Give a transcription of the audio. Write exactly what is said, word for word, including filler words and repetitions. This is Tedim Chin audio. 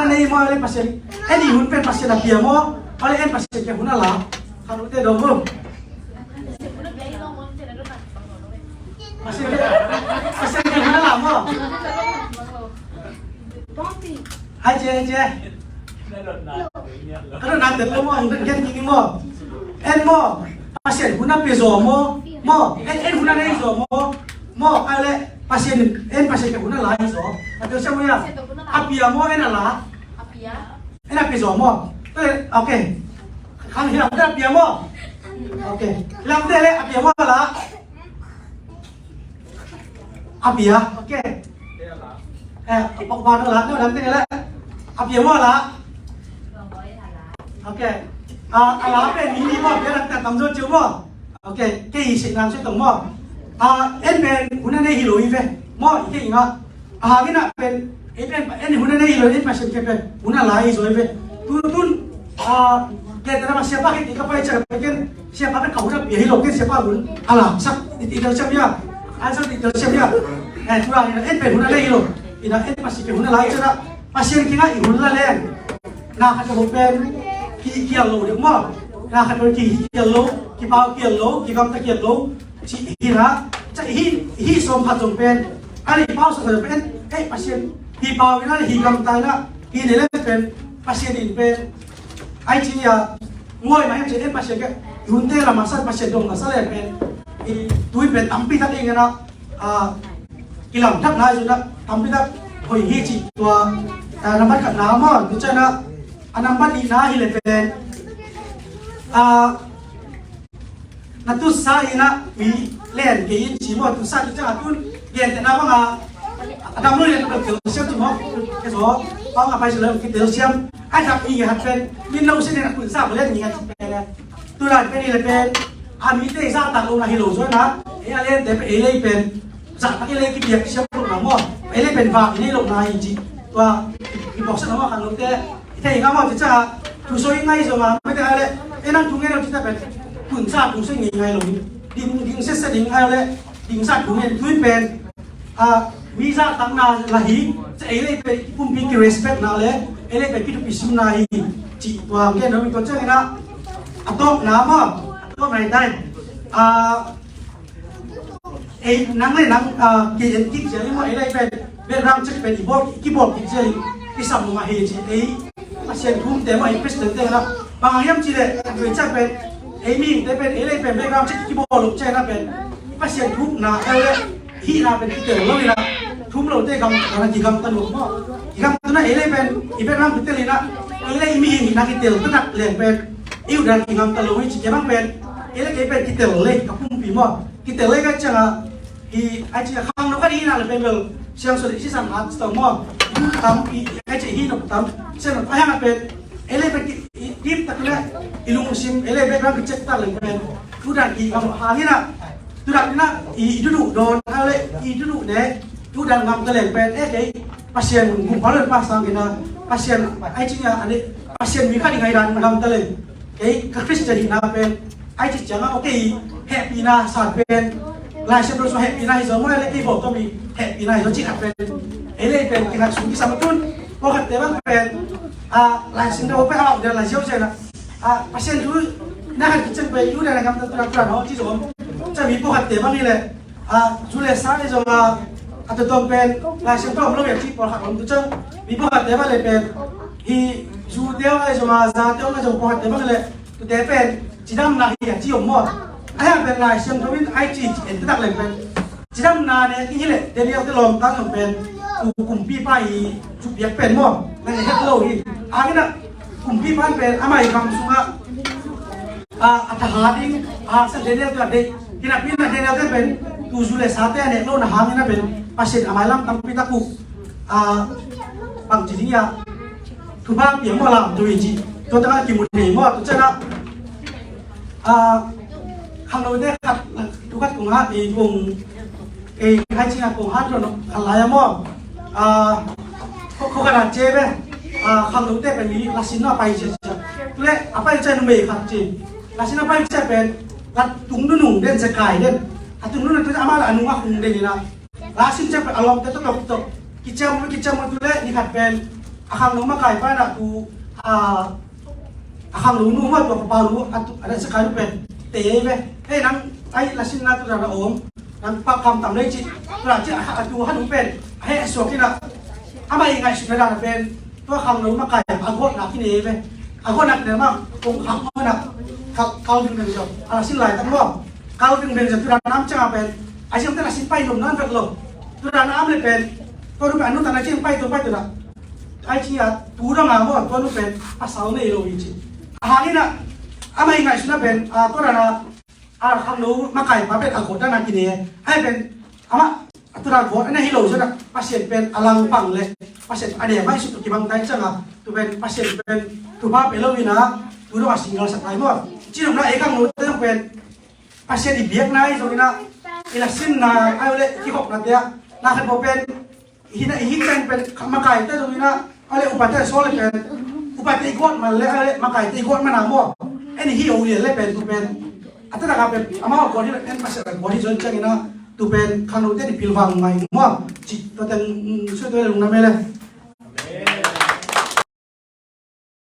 nei maw, le Pasian, en i hun pen Pasian a pia maw, le en Pasian kiang hun a la? Khat ute dong bum. Pasian kiang, Pasian kiang hun a la maw? Hai cie, hai cie. Ka dot na tel lo maw, ang gen kini maw. En maw, Pasian hun a pia zaw maw. Maw, en, en hun a nei zaw maw. Maw, a le Pasian, en Pasian kiang hun a la hi zaw. A tel siam maw ya. A pia maw, en a la. En a pia zaw maw. Ok. Khang hi lam te a pia maw. Ok. Lam te le a pia maw a la. A pia, ok. Eh, a pok ba na la, na dam te la. A pia maw la. Ok. A, a la pen mi ni maw, pia dam te tam zo ciu maw. Ok, kei i sih nang sih tong maw. A, en pen hun a nei hi lo hi ve. Maw, i kei nga. A, hangin a pen, ei pen, en hun a nei hi lo, en Pasian kiang pen hun a la hi zo hi ve. Tun, tun, a, ke te na ma siapa ke ti ka pai cha pen, siapa pen ka hun a pia hi lo, ken siapa hun a la sak, i, i tel siam ya. An sak i tel siam ya. Eh, tu la ni na, en pen hun a nei hi lo. I na en Pasian kiang hun a la hi cha na. Pasian kiang a i hun la leng. Na khat ka hun pen ki, kial lo deuh maw. Na khat pen ki, kial lo, kipau kial lo, kigamta kial lo. Ci hi na, ca hi, hi sawm khat zong pen. A le pau sawm khat zong pen. Eh, Pasian, hi pau hi na, hi gamta hi na. Hi ne le pen. Pasian in pen. Ai ci ya. Ngoi ma hem ci en Pasian ke. Hun te la masa Pasian dong masa le pen. I tui pen tampi tak ing na. A, kilam tak na zu na. Tampi tak. Hoi hi ci tua. A, nambat khat na maw. Tu ca na. A nambat ni na hi le pen. A, na tusa in a mi len kei in ci maw, tusa tu ciang a tun gentehna bang a, a dam lo in a tel siam ci maw, ke zaw, bang a pai si lo ki tel siam, a dam i hat pen, min lo sin in a kun sa ko len i hat pen le. Tu lai pen i le pen, a mi te i zahtak lo na hi lo zaw na, ei a len te pen ei lei pen, zahtak i lei ki piak siam lo na maw, ei lei pen vak i nei lo na hi ci, tua, i bawk sa na maw khang lo te, Thei ngam aw, cica thu soi ngai zong a, mete a le, e nang thu ngen aw cica pen, kun sa thu soi ngai ngai lo, ding, ding set set ding ngai le, ding sa thu ngen tui pen, a, mi zahtakna la hi, ci ei le pen, pumpi ki respect na le, ei le pen ki thupi sim na hi, ci tua ngen aw, mi tua ciang ina, a tawpna maw, a tawpna hi tai, a, Ei, nang le nang, ah, ki en kik zel in maw, ei le ei pen, background check pen i bawl, ki bawl kik zel in, i sam mah hi ci, ei, Pasian thu umte maw, ei Christian te na, bang hang hiam ci le, a tui ciang pen, ei mihingte pen, ei le ei pen, background check ki bawl lo ciang na pen, Pasian thu na, ei le, hihna pen ki tel lo in a, thu um lote gam, gam, ki gamta lo maw, ki gamta na, ei le ei pen, i background ki tel in a, ei le ei mihing hihna ki tel taktak leng pen, i uh dan ki gamta lo hi ci, kei bang pen, ei le kei pen ki tel le, ka pumpi maw, Kitel lei ka ciang a, i, ai ci a khang lo ka di na le pen bel, siang so le i si sam hat sto maw. I tam, i, ai ci hi no tam, siang no, ai hang a pen, ei le pen ki, i, dip tak le, i lungsim, ei le background ki check tak le pen, tu dan i ngam hang ina, tu dan ina, i, i dudu don, a le, i dudu ne, tu dan ngam ka le pen, eh, kei, Pasian gum pa le pa sang ina, Pasian, ai ci a, ane, Pasian mi ka di ngai dan ngam ka le. Kei ka Christian hihna pen, ai ci ciang a, okay, hehpihna san pen, Lai Siangtho sung hehpihna hi zaw maw, le kei bawl tawm hi, hehpihna hi zaw ci khat pen, ei le ei pen, kei khat sung kisam a tun, pawlkhatte bang pen, a, Lai Siangtho pen a, a, Lai Siangtho pen a, a, Pasian thu, na khat kician pen, yu na na kam ta tura tura no, ci zaw, ci mi pawlkhatte bang hi le, A, zu le sa i zong a, a tutuam pen, Lai Siangtho om lo i a ci pawlkhat om tu ciang, mi pawlkhatte bang le pen, hi zu te om i zong a, za te om i zong pawlkhatte bang le, tute pen, cidamna hi a ci om maw. A hang pen Lai Siangtho in ai ci, ci en taktak le pen. Cidamna ne, i hi le, Daniel te lawm tang zong pen, tu kumpipa i, zu piak pen maw. Na ne het lo hi. A hang ina, kumpipa pen, ama i kam sung a, a, a thahat ding, a, sa Daniel te a deih. Hinapi na Daniel te pen, tu zu le sa te a nek lo na hang ina pen, Pasian a mailam tampi tak uh, a, bang ci ding ia, thupha pia maw lam tu i ci, tua tengah kimu thei maw, tu ciang a, a, khangno te khat, tu khat kong ha, i kong, Ei, hai ci a kong han ron khat lai a maw. A, ko, ko kana ce be. A, khangno te pen mi lasin a pai cia cia. Tu le, a pai cia numei khat ci. Lasin a pai cia pen, la tung nunung den cia kai den. A tung nunung tu ama la a nung a hung den ina. Lasin cia pen a lawm te tok tok tok. Kiciam, kiciam tu le, ni khat pen. a khangno makai pa na tu, a, a khangno nu ma tua pa lu a tu, a da sa kai lu pen te ve. Hei nang ai la sin na tu da na om. Nang pa kam tam lei ci. Tu da ci a, a tu ha nu pen. Hei suak ina. Ama i ngai su na da na pen. Tua khangno makai a got na ki ne ve. A got na ki ne ma kong khang na. Kal, kal ding ding jo. A la sin lai tak mo. Kal ding ding jo tu da nam chang a pen. A siam te la sin pai nom nan vek lo. Tu da na am le pen. Tua du pen anu ta na ching pai tu pai tu da. Ai ci a tu dang a mo tua nu pen pasal nei lo i ci. A hangin a ama i ngai su na pen a tua dang a a khangno makai pa pen a got dang a kine ai pen ama a tua dang got ana hi lo su na Pasian pen a langpang le Pasian a ne mai su tu kibang tai chang a tu pen Pasian pen tu pa pe lo ina tu dang a single sak lai mo ci dong na e khangno te dong pen Pasian i biak na i zong ina i la sin na ai le ki hok na te a na khat bo pen Hina i hih pen pen makai te zong hina a le upa te sawl le pen upa te i guat man le a le makai te i guat man a maw. En i hih o lian le pen tu pen a te taka pen amau guat hi le pen Pasian guat hi zon ciang hina tu pen khangno te i pilvang mai maw. Ci tua teng sui tua le lungna me le.